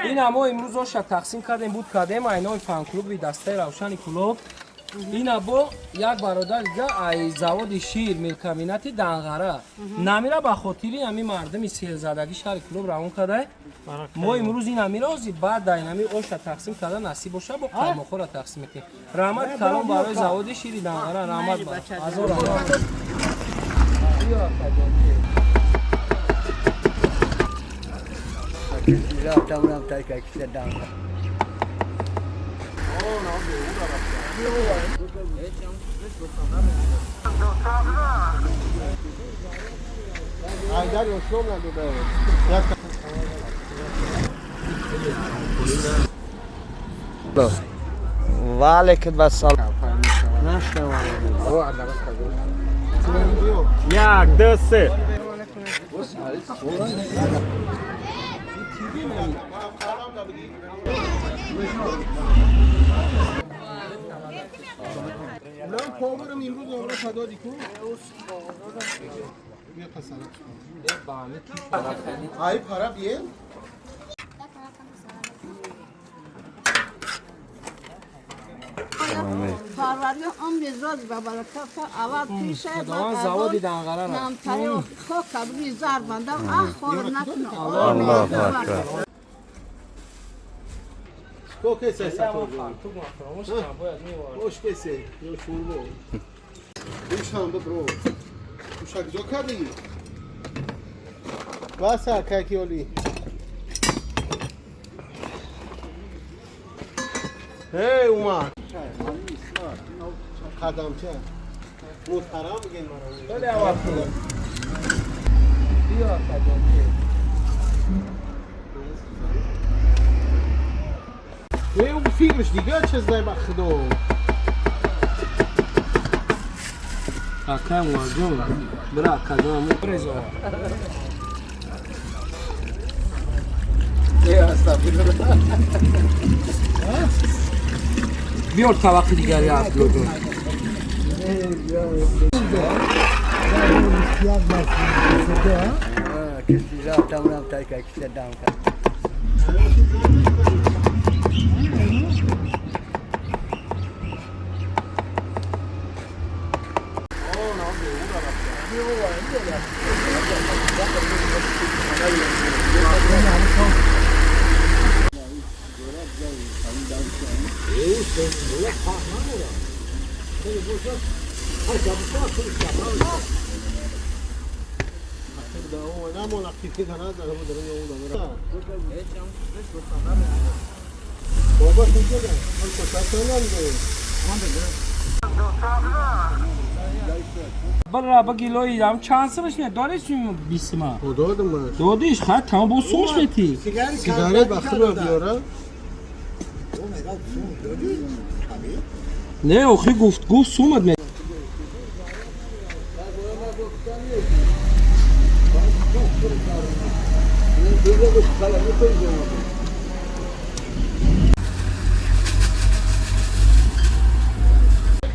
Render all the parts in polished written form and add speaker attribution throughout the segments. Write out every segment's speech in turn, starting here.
Speaker 1: Ина мо имрӯз оша тақсим кардем, буд кардем айнои фан-клуби дастаи Равшани Кулоб. Ина бо як бародар дига ай заводи шир мелкомбинати Данғара. Намира ба хотири ҳамин мардуми селзадагӣ шаҳри Кулоб равон карда. Мо имрӯз ин амира ози баъд дар инами оша тақсим карда насиб боша бо қаймоқҳоро тақсим мекунем. Раҳмат калом барои заводи шири Данғара, раҳмат ба. Ҳазор раҳмат.
Speaker 2: رفتم اونم تا که دم.
Speaker 3: وعلیکم السلام.
Speaker 4: یک دو سه.
Speaker 5: من پاورم امروز آمده فدادی کن بیا پسرت ای پارا بیه.
Speaker 6: پروری عمر زاد و برکت اول پیشه.
Speaker 1: خداوند заводи Данғара ра.
Speaker 6: نامتری و خاک بگی زر بندم اه خور نکنه.
Speaker 3: الله اکبر.
Speaker 5: کو کیسه ساتور خوش کیسه یا شوربو دوشنبه برو دوشک جو کردی واسه کاکیولی هی اومد قدم چه محترم میگن مرا.
Speaker 1: بیا.
Speaker 5: او فیلمش دیگه چه زای با خدا.
Speaker 1: Акаем Умарҷон, бира, акаҷон, резо. Биёр табақи дигари, Абдуллоҷон.
Speaker 2: کسی رفتم اونم تا که دم کرد.
Speaker 5: نه نداره داره. بابا کجا داره؟
Speaker 1: Бара баги лои ам чанд сумаш ме дори сум бисма.
Speaker 5: دادم.
Speaker 1: Додиш ха там бо сумаш мети.
Speaker 5: سیگارت با خدا بیاره.
Speaker 1: Не, охи гуфт гуфт сумат ме.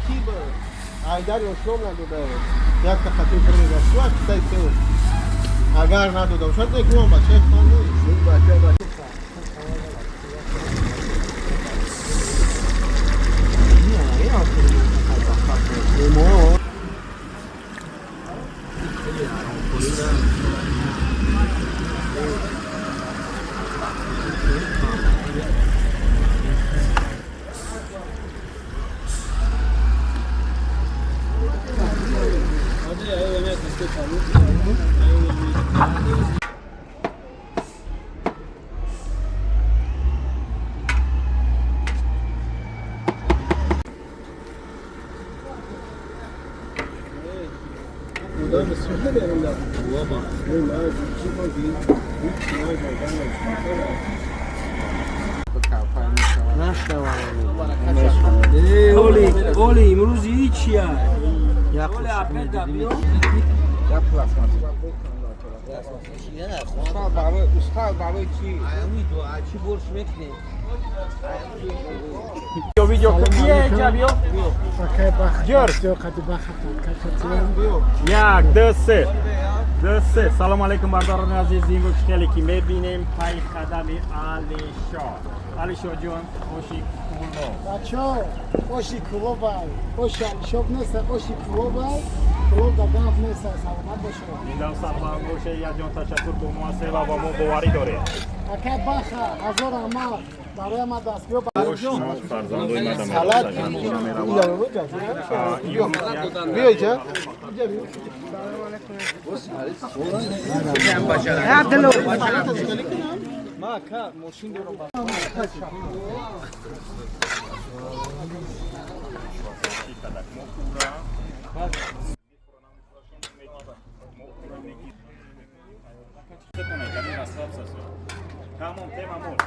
Speaker 5: کی با ایدر اسلام نداده یک تا خطی پر میگه سوات تای تو اگر ندادم شاید نکنم بچه خان نیست.
Speaker 1: Э, оли, оли имрӯз чия? Оли опять да биё. Устад барои чӣ? Чӣ борш мекунем? Видео биё, биё.
Speaker 4: Як, ду, се. Ду, се. Салом алейкум, бардорони азиз. Имрӯз хеле ки мебинем, пай қадами Алишо. Алишо ҷон, оши Кулоб.
Speaker 7: Бачо, оши Кулобай, оши Алишоб нест, оши Кулобай, Кулоб да гап нест, саломат бошед.
Speaker 4: Зинда саломат бошед, як ҷон ташаккур бо мо ҳастед ва ба мо боварӣ доред.
Speaker 7: Акай баха, ҳазор раҳмат барои ма дастгирӣ.
Speaker 4: Фарзандои мадам.
Speaker 5: Салат. Биё иҷа.
Speaker 4: Тамом, тема муд.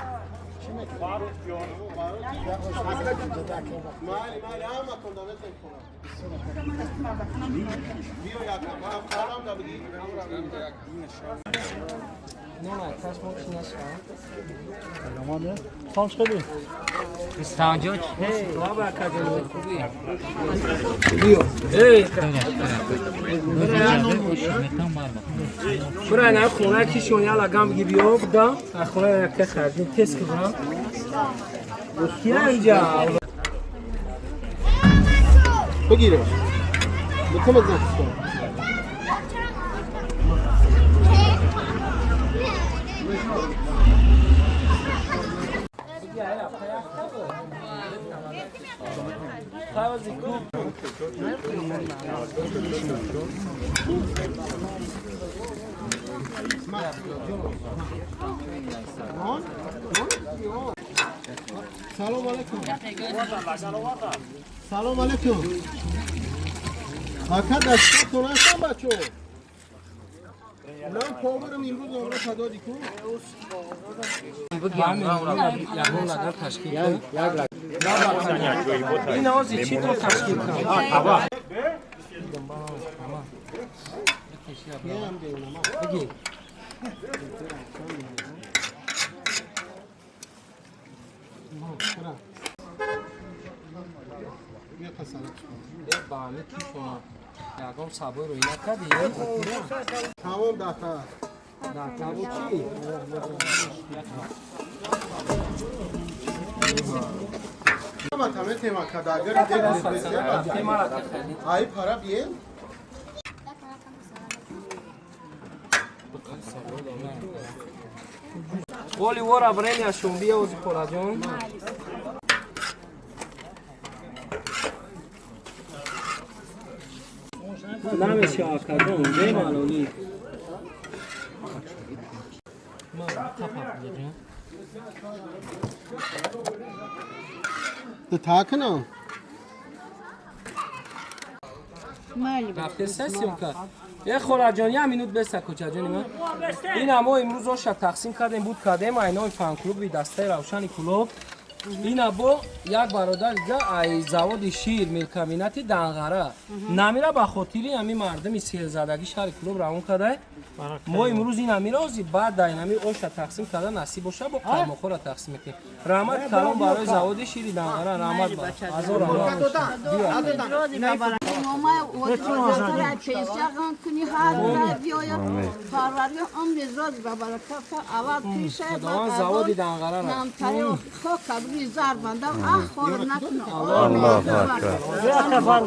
Speaker 4: Фарух ҷон.
Speaker 5: Майли, майли, ҳаматон да метем хона. Биё яка, ман қалам да бигӣ.
Speaker 1: Не, каш мо чӣ нашава?
Speaker 7: Сом чӣ?
Speaker 1: Баба акаҷон, хубӣ? Биё. Эй, Бура на хона ки шон яла гам биги биё буда. А хона як та хардин тез ки бурам. Кия инҷа?
Speaker 5: Бигиреш. Бикам аз Салом алейкум. Салом алейкум. Ака дастатон ҳастам бачо. Ман поварам имрӯз омада фадоди кун.
Speaker 1: Ягон лагар ташкил кун. Ин ози чӣ тор ташкил кун? Бигир. Ба ҳами кишона ягон сабой рӯй накардӣ?
Speaker 5: Тамом дата.
Speaker 1: Датабу чӣ?
Speaker 5: Ама таме тема кадагар дег Ай пара бием.
Speaker 1: Оли вора бремя шон бия ози хораҷон. Намеша акаҷон, бемалолӣ. Ма қапа биҷон.
Speaker 5: Та кунам.
Speaker 1: Рафте сесиёнка. Е хораҷон, як минут беса кӯчаҷони ман. Ин мо имрӯз оша тақсим кардем, буд кардем айнои фан-клуби дастаи Равшани Кулоб. Ина бо як бародар дига ай заводи шир мелкомбинати Данғара. Намира ба хотири ҳами мардуми селзадагӣ шаҳри Кулоб равон карда. Мо имрӯз ин амира ози баъд дар инами оша тақсим карда насиб боша бо қаймоқҳоро тақсим мекунем. Раҳмат калом барои заводи шири Данғара, раҳмат ба. Ҳазор раҳмат. Худованд заводи Данғараро.
Speaker 3: Аллоҳу акбар.